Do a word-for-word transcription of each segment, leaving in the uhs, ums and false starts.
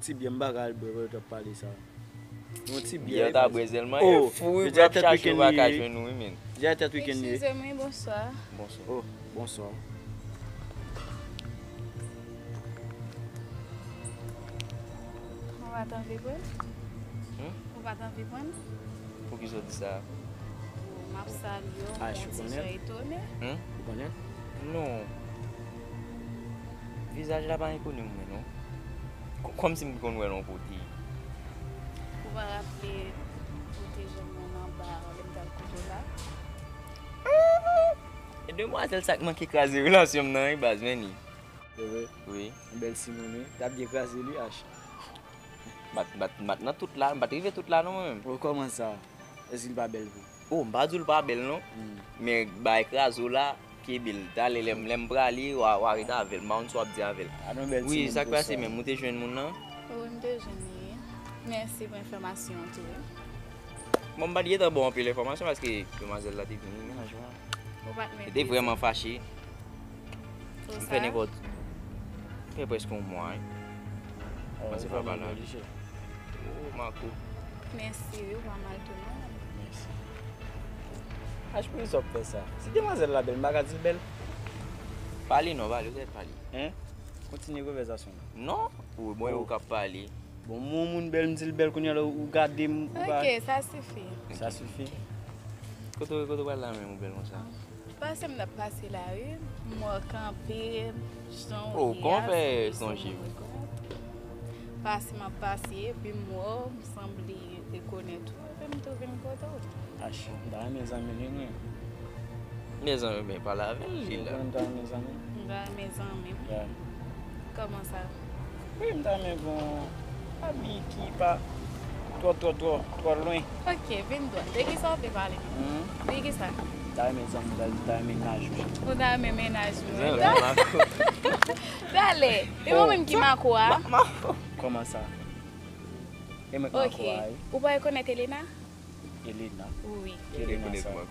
Ti byè, m pa ka al bwè, wè, t ap pale sa. Yon ti byè, byè ta bwè sèlman. Oh, e fou, wi, jodi a tèt wikenn li ye. Jodi a tèt wikenn li ye. Eskize m, wi, bonswa. Bonswa. Oh, bonswa. Ou pa t anvi pran? Hmm? Ou pa t anvi pran? Poukisa w di sa? M ap salye w, m yon ti jan etone. Hmm? Ou konnen? Non. Vizaj la pa enkoni mwen, non. Kò-, kòmsi m konn wè l yon kote. Ou pa raple ou te jwenn mwen anba lè m t al kote w la? E demwazèl sa k manke kraze relasyon m nan, wi, baz, men ni. Se vre? Wi. Yon bèl timoun, wi. T ap byen kraze li, H. M pa t, m pa t, m pa t nan tout la, m pa t rive tout la non, mwen menm. Oh, kòman sa? Èske li pa bèl vre? Oh, m pa di w l pa bèl non. Hmm. Men bay krazo la, kenbe l. Talè lè m, lè m prale, w a, w a ret avè l. M pa konn sa w ap di avè l. A, nou bèl timoun. Wi, sa k pase menm? Ou te jwenn moun nan? Wi, m te jwenn li. Mèsi pou enfòmasyon an tou, wi. Bon, m pa t gentan ba w anpil enfòmasyon paske demwazèl la te vini mennaj mwen. Ou pa t mete. Li te vrèman fache. M fè nenpòt. Fè prèske yon mwa, wi. Oh, panse pa pale avè l. Oh, Marco. Mèsi, wi, ou pa mal tou, non. Mèsi. H, poukisa w ap fè sa? Si demwazèl la bèl, m pa ka di l bèl? Pale non, pale, ou tèt pale. Hein? Kontinye konvèsasyon nan. Non, ou, bon, ou k ap pale. Bon, m wè yon moun bèl, m di l bèl, kounye a la ou gade m, ou pa. Ok, sa sifi. Sa sifi. Kote, kote w pral la menm, ou bèl konsa? Pase m t ap pase la, wi. M wè w kanpe, jan w ye a, se yon moun rekonèt. Pase m ap pase, epi m wè w, m sanble rekonèt ou, epi m tou vin kote w. Ach, m ta renmen zanmi li, mwen. Men zanmi, men pale avè l, li la. Ou konnen m ta renmen zanmi? M ta renmen zanmi. Yeah. Kòman sa? Wi, m ta renmen gon zanmi ki pa twò, twò, twò, twò lwen. Ok, vin dwat. De kisa w vle pale? Hmm? De kisa? M ta renmen zanmi, m ta, m ta renmen mennaj ou. Ou ta renmen mennaj mwen? Zanmi, Marco. Talè. E mwen menm ki Marco a? Ma-, Marco. Kòman sa? E mwen k Marco a, wi. Ou pa rekonèt Elena? Elena? Wi. Ki Elena sa? Mwen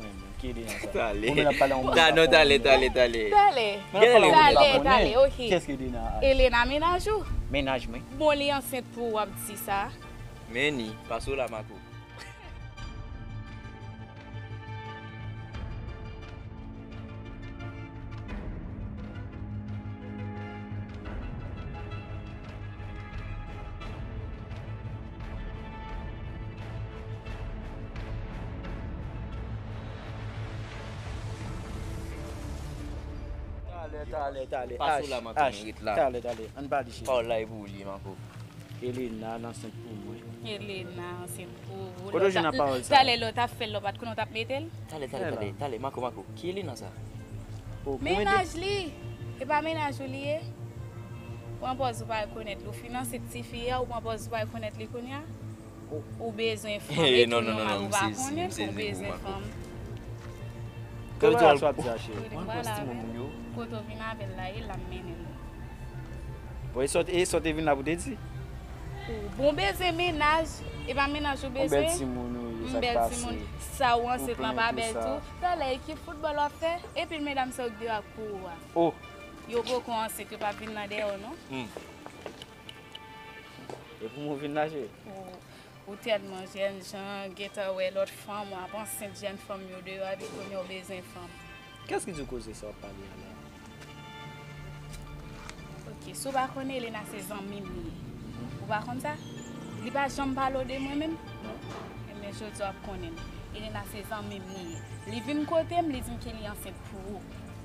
menm, ki Elena sa? Talè. Ou menm ap pale yon moun ou pa konnen. Non, talè, talè, talè. Talè. Talè, talè, ok. Kiyès ki Elena a? Elena mennaj ou? Mennaj mwen. Bon, li ansent pou ou, w ap di sa. Men ni, pase w la, Marco. Talè, talè, talè. Pase w la, Marco, men ret la. Talè, talè. Ann pale, cheri. Pawòl la e pou ou li ye, Marco. Elena ansent pou mwen. Elena ansent pou ou. Kote w jwenn nan pawòl sa? Talè lè w t ap fè l, lè w pa t konnen w t ap mete l? Talè, talè, talè, talè, Marco, Marco. Ki Elena sa? Oh, mennaj li. E pa mennaj ou li ye? Pran pòz ou pa rekonèt li. Ou fin ansent tifi a, ou pran pòz ou pa rekonèt li kounye a? Ou bezwen fanm epi non, non, non, non, m sezi, m sezi pou Marco. Ou bezwen fanm. Kote w al, sa w ap di a, cheri? Mwen pran ti moun yo. Kote w vin avè l la, e la m mennen l. Bon, e sa w te, e sa w te vin la pou te di? Ou bon bezwen mennaj, e pa mennaj ou bezwen? Yon bèl timoun ou ye, sa k pase? M bèl timoun, sa ou ansent lan pa bèl tou? Talè, ekip foutbòl w ap fè? Epi medam sa yo k deyò ak pou ou a. Oh! Yo poko ansent, yo p ap vin nan dèyè w non. Hmm. E pou mwen vin la, cheri? Ou, ou tèlman jènjan, gentan wè lòt fanm, w ap ansent jèn fanm yo deyò, epi kounye a w bezwen fanm. Kiyès ki di w koze sa w ap pale a la? Ok, si w pa konnen, Elena se zanmi m li ye. Ou pa konn sa? Li pa janm pale w de mwen menm? Non. Ebyen, jodi a w ap konnen l. Elena se zanmi m li ye. Li vin kote m, li di m ke li ansent pou ou.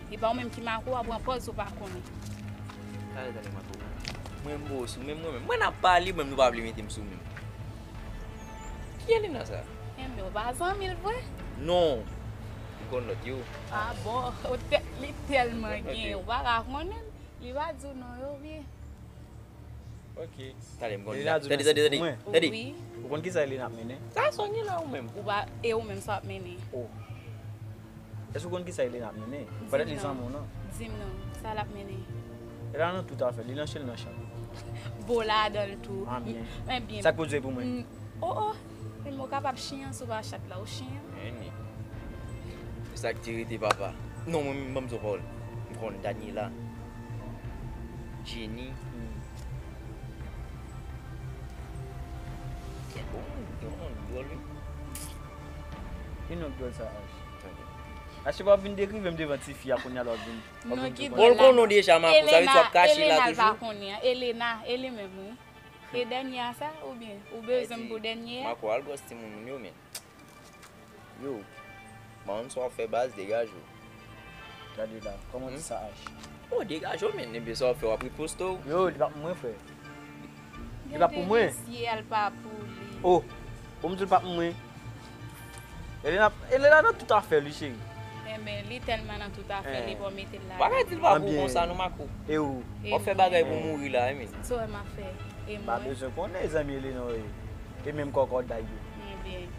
E pa ou menm ki make w a pran pòz ou pa konnen. Talè, talè, Marco. Mwen m bo sou menm, mwen menm. Mwen n ap pale, mwen menm nou pa vle mete m sou menm. Ki Elena sa? Enben, ou pa zanmi l vre? Non. M konn lòt yo. Ah bon, ou tè-, li tèlman gen, ou pa ka konnen l. Li pa di w non yo byen. Ok. Tande, m konn Elena. Tande, tande, tande, tande. Wi. Ou konn kisa Elena ap mennen? Sa, sa w gen la ou menm? Ou pa, e ou menm sa w ap mennen? Oh. Èske ou konn kisa Elena ap mennen? Petèt li zanmi w non. Di m non. Sa l ap mennen? Elena nan tout afè, li nan chen, li nan chat. Bo ladan l tou. Ah, byen. Men byen. Sa k pwodui pou mwen? Oh, oh. Men ou kapab chen an si w pa chat la, ou chen an. Anyen. Se sa k di rete papa. Non, mwen menm ban m di w pawòl. M konn Daniela, Jenny, hmm, Yon non dwòl, wi. Ki non dwòl sa, Ash? Ash, w ap vin dekrive m devan tifi a, kounye a l ap vin, w ap vin tou. Bon, l konnen w deja, Makou, sa vle di w ap kache la toujou? Elena, Elena, e li menm, wi. E dènye a sa, oubyen ou bezwen m pou dènye a? Makou, al gwòs timoun moun yo, men. Yo, ban m sa w ap fè, baz, degaje w. Gade la, kòman w di sa, Ash? Oh, degaje w, men, ebyen sa w ap fè, w ap riposte w. Yo, li pa pou mwen, frè. Li pa pou mwen. Gade mesye a, l pa pou li. Oh, ou m di l pa pou mwen. Elena, Elena nan tout afè li, cheri. Enben, li tèlman nan tout afè li, bon, mete l la. Pa ka di l pa pou konsa, non, Makou. E ou? W ap fè bagay pou mouri la, wi, men. Sa w wè m ap fè? E mwen? M pa bezwen konnen zanmi Elena w ye. E menm kòkòday yo. Ebyen,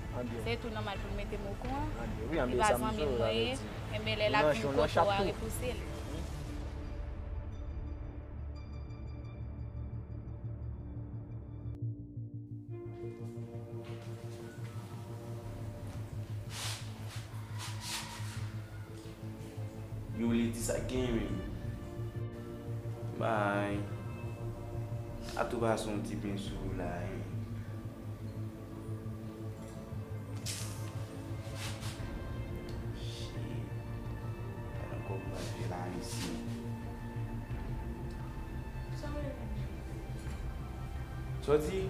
se tou nòmal pou l mete m okouran. Anbyen, wi, anbyen, sa m di w, sa vle di. Enben, lè l ap vin kote w a, repouse l. Yo, Lady, sa k genyen menm? Bay. A tou pase yon ti pen sou ou la, hein. Shit. Gad ankò pou pral fè la, mesye. Sa w di?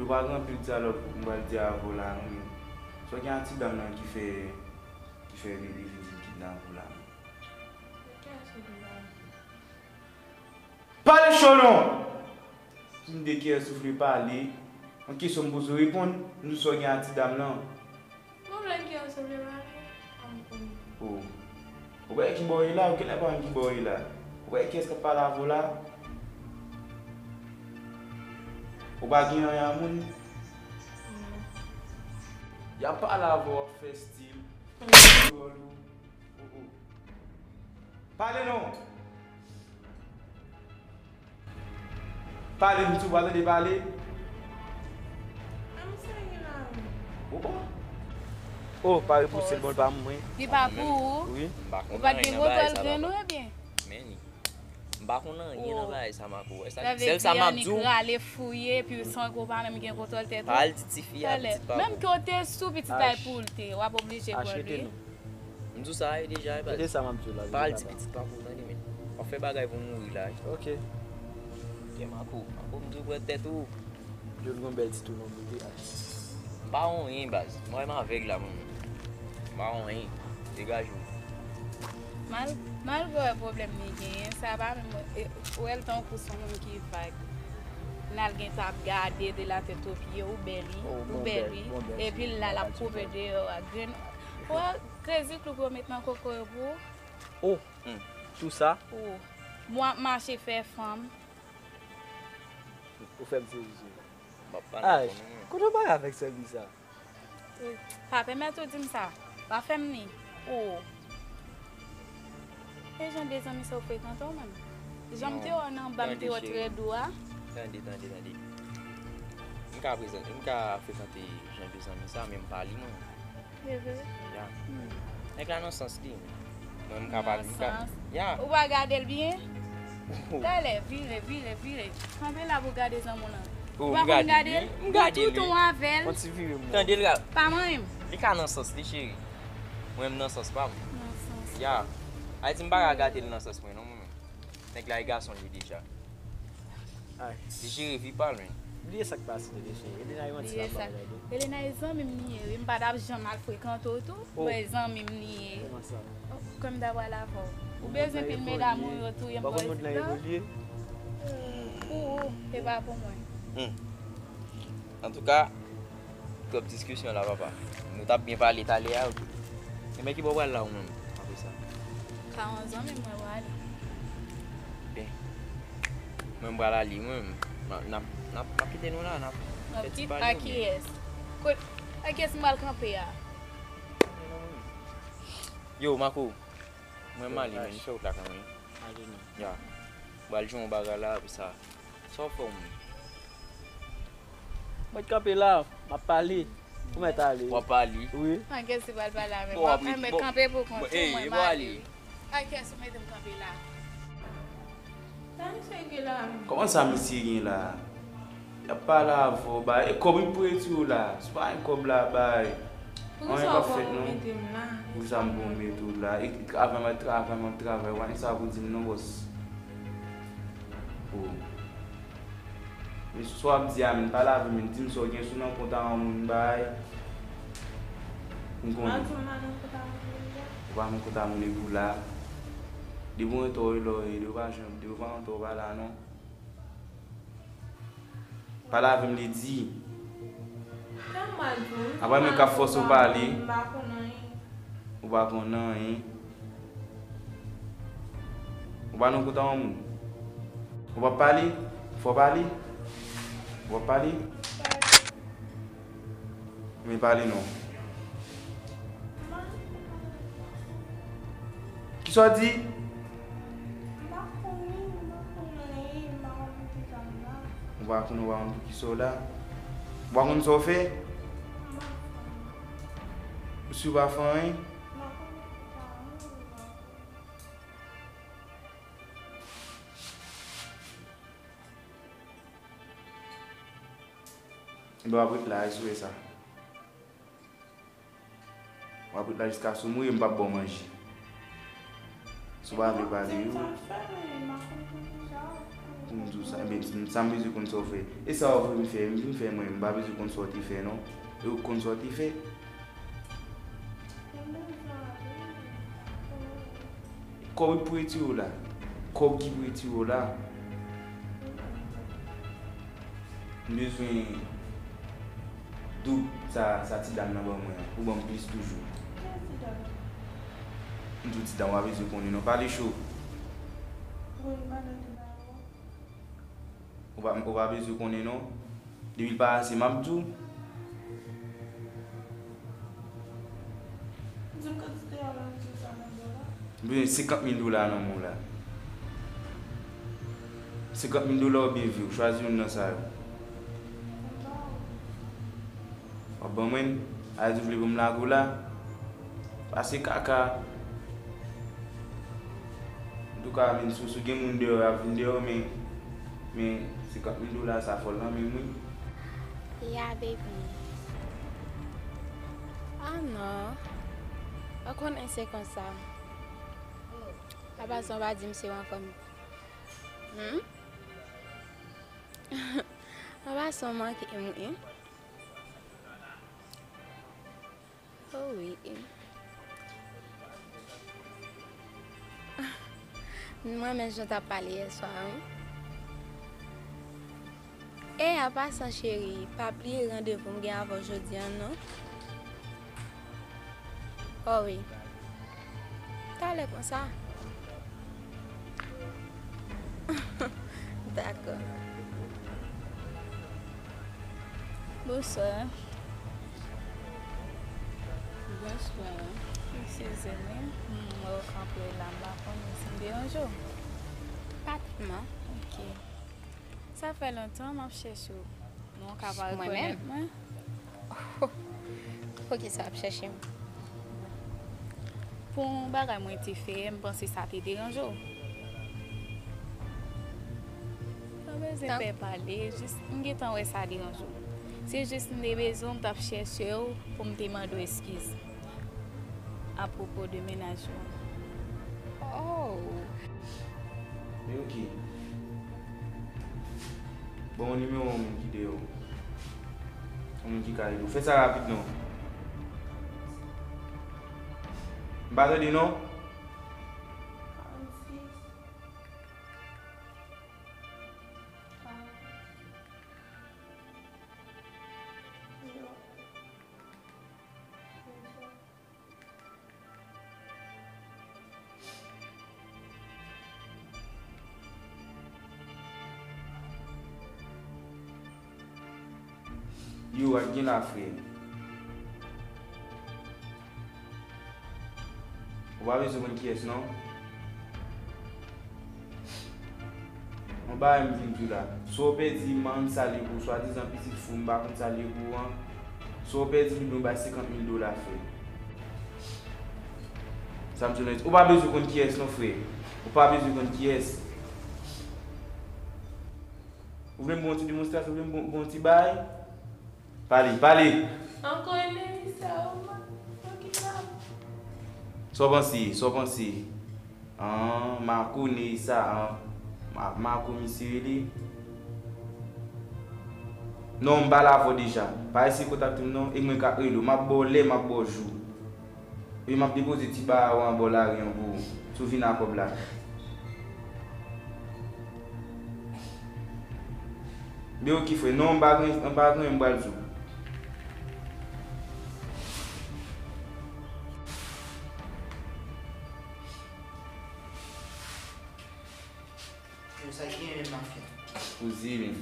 Yo pa gen anpil dyalòg pou m pral di avè w la, non, men. Sa w gen ak ti dam nan ki fè, ki fè Lady vin kidnape w la, non? Pale cho non! Si m de kiyès ou vle pale, yon kesyon m poze w reponn, m di w sa w gen ak ti dam nan. Pwoblèm kiyès ou vle pale, an m konnen. Oh. Ou pa wè ki bò w ye la, ou genlè pa konn ki bò w ye la. Ou pa wè kiyès k ap pale avè w la? Ou pa gen anyen ak moun? Non. Y ap pale avè w, w ap fè stil. Pale non! Pale, m di w pa tande pale. Ou bon? Oh, pa repouse l, bon, l pa mwen. Li pa pou ou? Wi. Ou pa t gen kontwòl grenn ou, ebyen? Men li. M pa konn anyen nan bagay sa, Makou. Sèl sa m ap di w. Rale fouye, epi san ke w pa menm gen kontwòl tèt ou. Pa al di tifi a, pitit pa pou. Menm ke w te sou pitit la, e pou l te, w ap oblije pran li. M di w sa e deja, e pa. Tande sa m ap di w la. Pa al di pitit pa pou w, tande, men. W ap fè bagay pou mouri la, wi. Ok. Ok, Makou. Makou, m di w pran tèt ou. Yo, l gon bèl ti tou non pou te al. M pa wè anyen, baz. Mwen menm avèg la, mwen. M pa wè anyen. Degaje w. Mal, malgre pwoblèm li genyen, sa pa menm, e, ou wè l tankou se yon moun ki vag. N al gentan ap gade de la tèt o pye, ou bèl wi, ou bèl wi. Epi l la, l ap koupe deyò a grenn. Ou wè krezi klou pou yo met nan koko yo pou ou? Oh, tou sa? Ou. Mwen ap mache fè fanm. Ou fè m sezi. M ap pale avè w, non, mwen. Kote w bay avèk sèvi sa? Pa pèmèt ou di m sa. Pa fè m ni. Oh. E jan de zanmi sa w frekante w menm? Jan m te wè w nan ba m te wè w trè dou a. Tande, tande, tande. M ka prezante, m ka frekante jan de zanmi sa, men m pa li mwen. Evre? Ya. Nèg la nan sans li. Mwen, m ka pale, m ka. Ya. Ou pa gade l byen? Talè, vire, vire, vire. Kanpe la pou gade zanmi w lan. Ou pa konn gade l? M gade li. Ou toutou avè l. Yon ti vire m. Tande l. Pa manyen m. Li ka nan sans li, cheri. Mwen, m nan sans pa m. Nan sans. Ya. Ayiti, m pa ka gade l nan sans mwen, non, mwen menm. Nèg la e gason li deja. Ay. Li jere vi pa l, men. Bliye sa k pase, tande, cheri. Elena e manti l ap bay la, tande. Elena e zanmi m li ye, wi. M pa t ap janm al frekante w tou. Oh. Mwen zanmi m li ye. Kòman sa? Oh, kòm m ta pral avè w. Ou bezwen pil medam ou yo touye m prezidan. Ou, ou, e pa pou mwen. Hmm. Antouka, twòp diskisyon la, papa. Nou t ap byen pale talè a, oke. Enben, ki bò w pral la, ou menm, apre sa? Ka yon zanmi m mwen prale. Ben, mwen, m pral ale, mwen menm. N ap, n ap, n ap kite nou la, n ap fè ti pale. Ak kiyès? Kot, ak kiyès m pral kanpe a? Yo, Makou, mwen, m ale, men, m fè wout la kanmenm. Ale, non. Ya. M pral jwenn yon bagay la, apre sa. Sa w fè w menm? Mwen kanpe la, m ap pale. Ou mèt ale. W ap pale? Wi. An kèsi pral pale avè m. Bon, apre, mwen kanpe pou kont ou, mwen m ale. An kèsi mete m kanpe la. Sa misye gen la menm? Kòman sa misye gen la? Y ap pale avè w, bay. E kòb wi pou retire w la. Si w pa gen kòb la, bay. Anyen p ap fèt non. Poukisa m pou mete w la? E, e travay m ap travay, m ap travay. W pa gen sa pou di m non, bòs. Oh. Men sa w ap di a, men pale avè m, men di m sa w gen sou nan kont a yon moun, bay. M konnen. Ou pa nan kont a moun epi w la. Depi w entò w la w ye, depi w pa janm, depi w pa entò w pa la non. Pale avè m, Lady. Apre mwen k ap fòse w pale. Ou pa konn anyen. Ou pa nan kont a yon moun. Ou p ap pale? Fò w pale? Ou p ap pale? Men pale non. Kisa w di? Ou pa konn, ou pa konn poukisa w la? Ou pa konn sa w fè? Si w pa fè anyen? Ebyen w ap ret la, e si w wè sa. W ap ret la jiskaske w mouri, m p ap ba w manje. Si w pa vle pale, yo. Pou m di w sa, ebyen, sa m bezwen konn sa w fè. E sa w vle m fè, m vin fè mwen, m pa bezwen konn sa w te fè, non. E ou konn sa w te fè. Kòb wi pou retire w la. Kòb ki pou retire w la. M bezwen doub sa, sa ti dam nan ban mwen an. Ou ban m plis toujou. M di w ti dam, w pa bezwen konnen non. Pale cho. Ou pa, ou pa bezwen konnen non. Depi l pa ase, m ap di w. Di m kantite a la, m di w sa nan dola. M bezwen senkant mil dola nan men w la. Senkant mil dola oubyen vi w, chwazi youn nan sa yo. W ap ban mwen l? A di w vle pou m lage w la? Pase kaka. Antouka, men si w, si w gen moun deyò, y ap vin deyò, men, men senkant mil dola sa fò l nan men m wi. Yeah, baby. Ah non. Ou konnen se konsa. Apa sa w pa di m se yon fanm. Hmm? Apa sa w manke m wi. Oh wi. Mwen menm jan w t ap pale yèswa wi. E an pasan cheri, pa bliye randevou m gen avè w jodi a non. Oh wi. Talè konsa. Dakò. Bonswa. Bonswa. Eskize m wi. M wè w kanpe la, m pa konnen si m deranje w. Pa tèlman. Ok. Sa fè lontan m ap chèche w. Non, w ka pa rekonèt mwen. Poukisa w ap chèche m? Pou yon bagay mwen te fè, m panse sa te deranje w. Pa bezwen pè pale, jis m gentan wè sa deranje w. Se jis m te bezwen w, m t ap chèche w pou m te mande w eskiz. Apwopo de mennaj ou an. Oh! Men ok. Ban mwen nimewo yon moun ki deyò. Yon moun ki ka ede w. Fè sa rapid non. M pa tande non. Yo, ak gen la, frè. Ou pa bezwen konn kiyès, non. Yon bagay m vin di w la. Si w pèdi, m salye pou w. Swadizan pitit fou, m pa konn salye pou w an. Si w pèdi, m bay senkant mil dola, frè. Sa m di w la, ou pa bezwen konn kiyès, non, frè. Ou pa bezwen konn kiyès. Ou vle m ba w yon ti demonstrasyon, ou vle m ba w yon ti bay? Pale, pale! Ankò Neysa, ou ma-, ou kidnape. Sa w panse, sa w panse? An, Marco Neysa, an. Ma-, Marco misye rele. Non, m pale avè w deja. Pa eseye kontakte m non, e mwen k ap rele w. M ap ba w lè, m ap ba w jou. Epi m ap depoze ti bagay ou anba lari an pou ou, si w vin a kòb la. Men oke frè, non, m pa gen, m pa gen anyen m pral di w. Yo, sa ki gen menm mafya? Kouzen menm.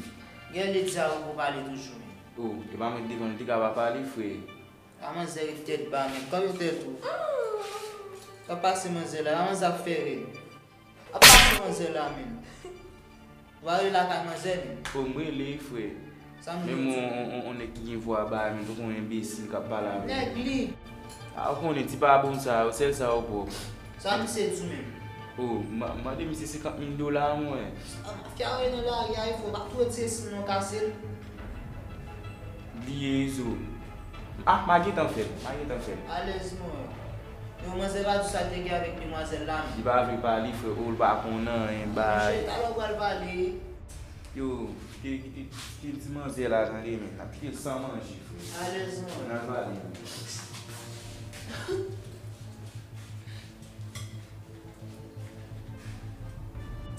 Gen lè di sa ou pale toujou menm. Oh, e pa mwen k devan l, li te ka pa pale, frè. A manzè ret tèt ba, men kanpe tèt ou. Sa pase manzè la, la manzè ap fè rèd. Ap pase manzè la, men. Ou pa rele lakay manzè, men. Fò m rele, frè. Sa m Menm di. On, on, on, on nèg ki gen vwa ba, men tankou yon enbesil k ap pale avè m. Nèg li. A, ou konnen ti pa bon sa yo, sèl sa yo pwòp. Sa misye di menm? Oh, m, m mande misye senkant mil dola, mwen. A, mafya yo nan lari a, e fò, pa twò di se sinon kase l. Bliye Izo. Ah, m a gentan fè l, m a gentan fè l. Alèz non. Yo, manzè pa di sa te gen avèk demwazèl la, men. Li pa vle pale, frè, oh, l pa konn anyen, bay. Monchè, talè w pral pale. Yo, kite, kite, kite ti manzè la, tande, men. N ap kite l san manje, frè. Alèz non. N al pale, men.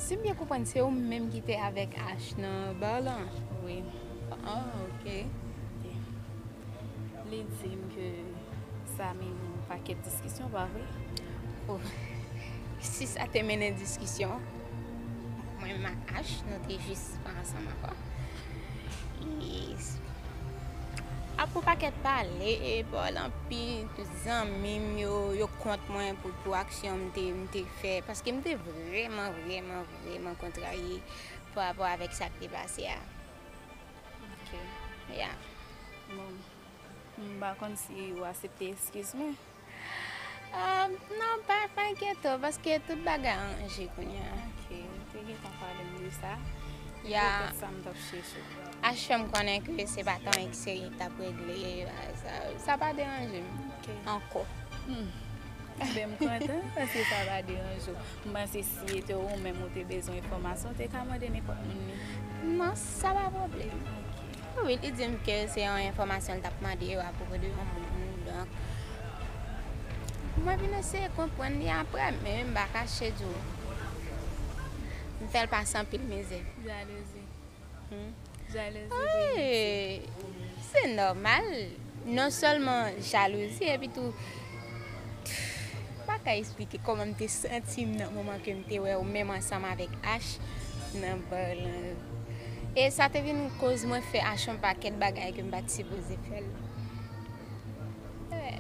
Si m byen konprann, se ou menm ki te avèk Ash nan bar lan? Wi. Ah, ok. Ok. Li di m ke sa mennen yon pakèt diskisyon, pa vre? Oh, si sa te mennen diskisyon, mwen menm ak Ash, nou te jis pa ansanm ankò. E Apre pakèt pale, e pawòl anpil, tout zanmi m yo, yo kont mwen pou, pou aksyon m te, m te fè, paske m te vrèman, vrèman, vrèman kontrarye pa rapò avèk sa k te pase a. Ok. Ya. Bon, m pa konn si ou aksepte eskiz mwen. Ah, non, pa, pa enkyete w, paske tout bagay ranje kounye a. Ok, ou te gentan pale m de sa. Ya. Se poutèt sa m t ap chèche w. Ash fè m konnen ke se pa t anyen ki serye k t ap regle, sa, sa pa deranje m Ok. ankò. Hmm. Ben, m kontan, paske sa pa deranje w. M panse si se te ou menm ou te bezwen enfòmasyon, ou te ka mande nenpòt moun li. Non, sa pa pwoblèm. Ok. Wi, li di m ke se yon enfòmasyon l t ap mande yo apwopo de yon moun, donk, mwen vin eseye konprann li apre, men m pa kache di w, m fè l pase anpil mizè. Jalouzi. Hmm. Jalouzi vini isit. Wi, se nòmal. Non sèlman jalouzi, epi tou, m pa ka eksplike kòman m te santi m nan moman ke m te wè ou menm ansanm avèk Ash nan bar lan. E sa te vin koz mwen fè Ash yon pakèt bagay ke m pa t sipoze fè l. Wi.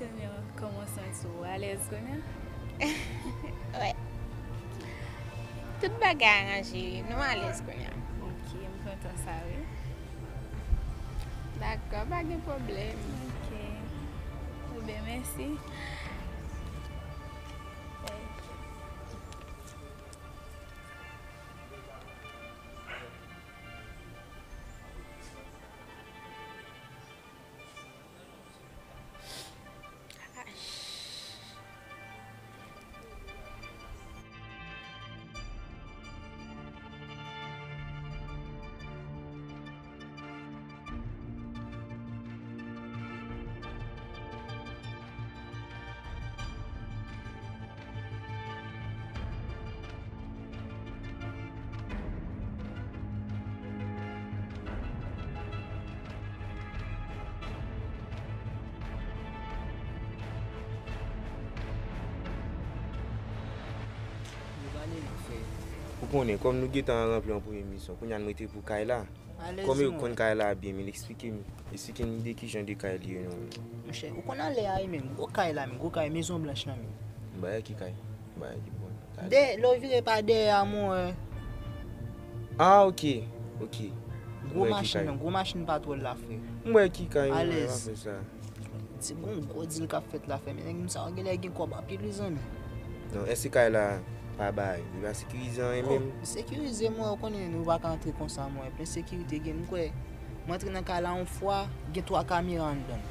Kounye a, kòman w santi w? Alèz kounye a? Wi. Tout bagay aranje, nou alèz kounye a. Ok, m kontan sa, wi. Dakò, pa gen pwoblèm. Ok. Ebyen, mèsi. Ou konnen, kòm nou gentan ranpli yon premye misyon, kounye a n rete pou kay la. Kòm yo konn kay la byen, men eksplike m, eksplike m de ki jan de kay li ye non. Monchè, ou konn anlè a wi menm, gwo kay la menm, gwo kay, mezon blanch lan menm. M pa wè ki kay, m pa wè ki bò. De, lè w vire pa dèyè a, mon, euh. Ah, ok, ok. Gwo machin nan, gwo machin patwòl la, frè. M wè ki kay, m wè, pa fè sa. Ti gon gwo dil k ap fèt la, frè, men nèg sa yo genlè gen kòb anpil wi, zanmi. Non, èske kay la, pa bay. Li pa sekirize anyen menm. Oh, sekirize, mwen, ou konnen nou pa ka antre konsa, mwen. Plen sekirite gen, m kwè. Mwen antre nan kay la yon fwa, gen twa kamera anndan.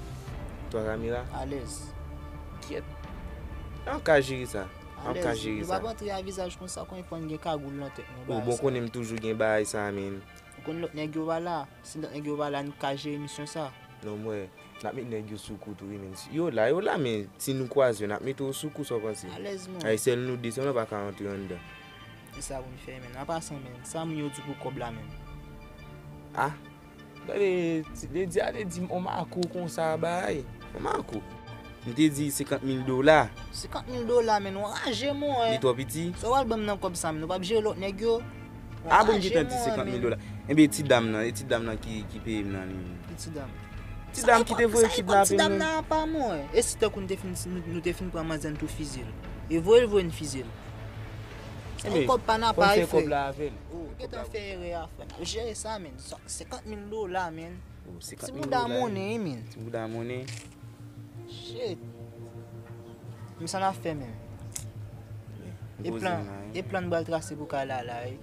Twa kamera? Alèz. Kyèt. An ka jere sa. An ka jere sa. Nou pa antre a vizaj konsa, konnen fò n gen kagoul nan tèt nou. Ou bon konnen m toujou gen bagay sa, men. Ou konn lòt nèg yo pa la. Si lòt nèg yo pa la, nou ka jere misyon sa. Non, mwen, n ap met nèg yo sou kou tou, wi, men. Yo la, yo la, men si nou kwaze yo, n ap mete yo sou kou, sa w panse? Alèz, mwen. Ay, sèl nou de, sèlman pa ka antre anndan. E sa pou n fè, men. An pasan, men, sa moun yo di pou kòb la, men. Ah, gade, ti, Lady a te di m, on makou konsa, bay. On makou. M te di senkant mil dola. Senkant mil dola, men, ou anraje, mwen. Li twò piti? Sa w al ban m nan kòb sa, men, ou p ap jere lòt nèg yo? Ah, bon, m gentan di senkant mil dola. Enben, ti dam nan, e ti dam nan ki, ki peye m nan li. Ki ti dam? Ti dam ki te voye kidnape m nan. Ti dam nan apa, mwen. E si tankou nou te fin, nou, nou te fin pran manzè n tou fize l. E voye l voye n fize l. Enben, kòb pa n apa, fè kòb la avè l. Ou gentan fè erè a, frè. N ap jere sa, men. Senkant mil dola, men. Ti bouda monnen, men. Ti bouda monnen. Shit. Men sa n ap fè menm? E plan, e plan n pral trase pou kay la la, wi.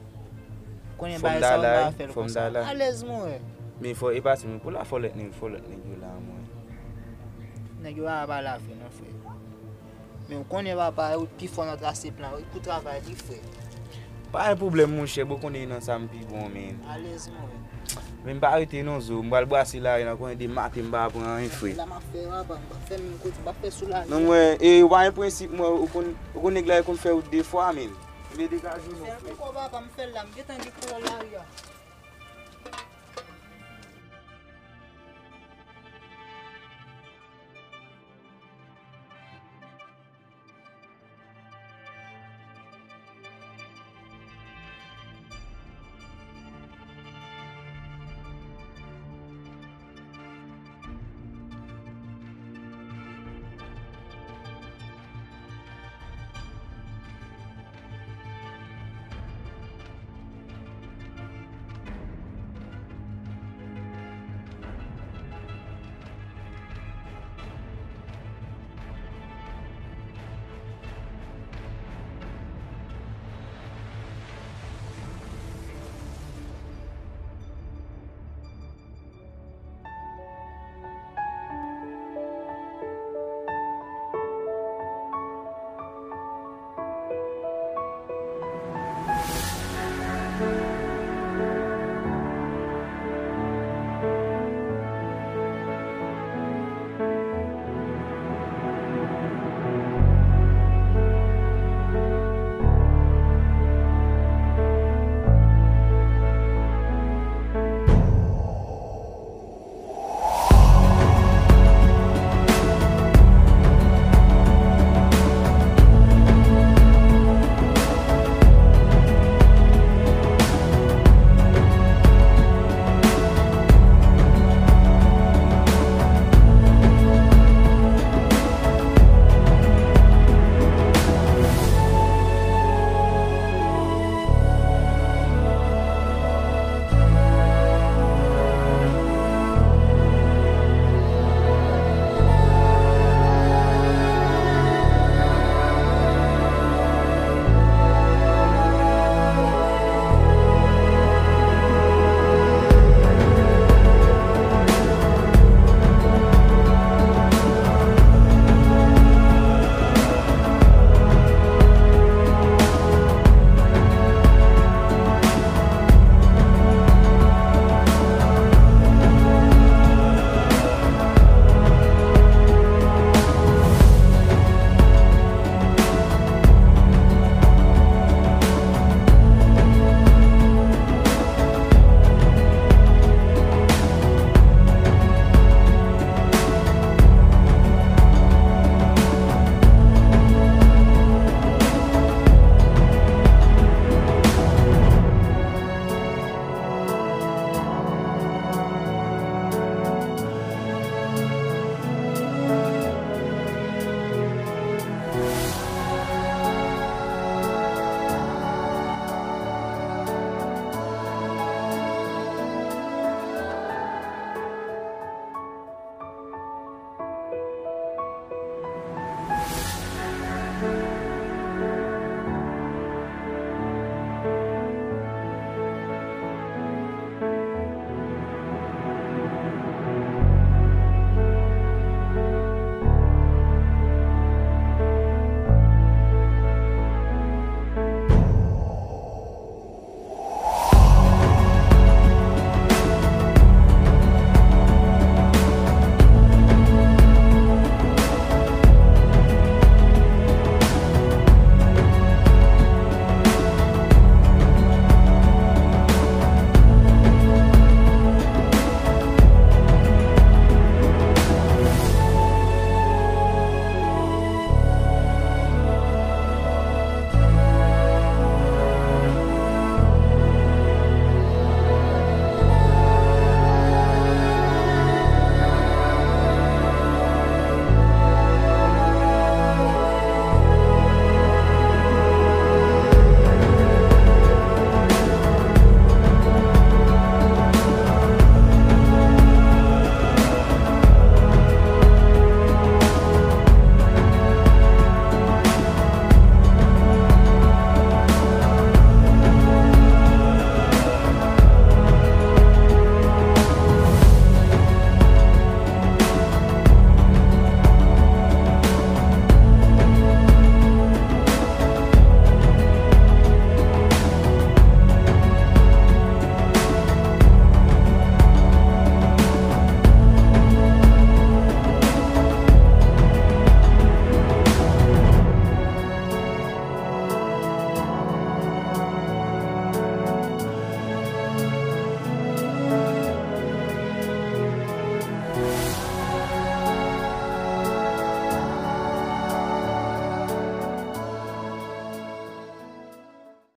Konnen bagay sa yo pa fè l konsa. Alèz, mwen. Men fò, e pa ti moun pou la, fò lòt nèg, fò lòt nèg yo la, mwen. Nèg yo pa, pa la vre non, frè. Men ou konnen papa, ou pi fò nan trase plan, wi, pou travay li, frè. Pa gen pwoblèm, monchè, bon konnen nan sa m pi bon, men. Alèz, mwen. Men m pa rete non, zo. M pral brase lari nan konnen de maten m pa pran anyen, frè. La m ap fè, papa, m pa fè menm kote, m pa fè sou lari. Non, mwen, e ou pa gen prensip, mwen, ou konn, ou konn nèg la, e konn fè wout de fwa, men. Men degaje w non, frè. Fè l pou kò, papa, m fè l la, m gentan gen koulè lari a.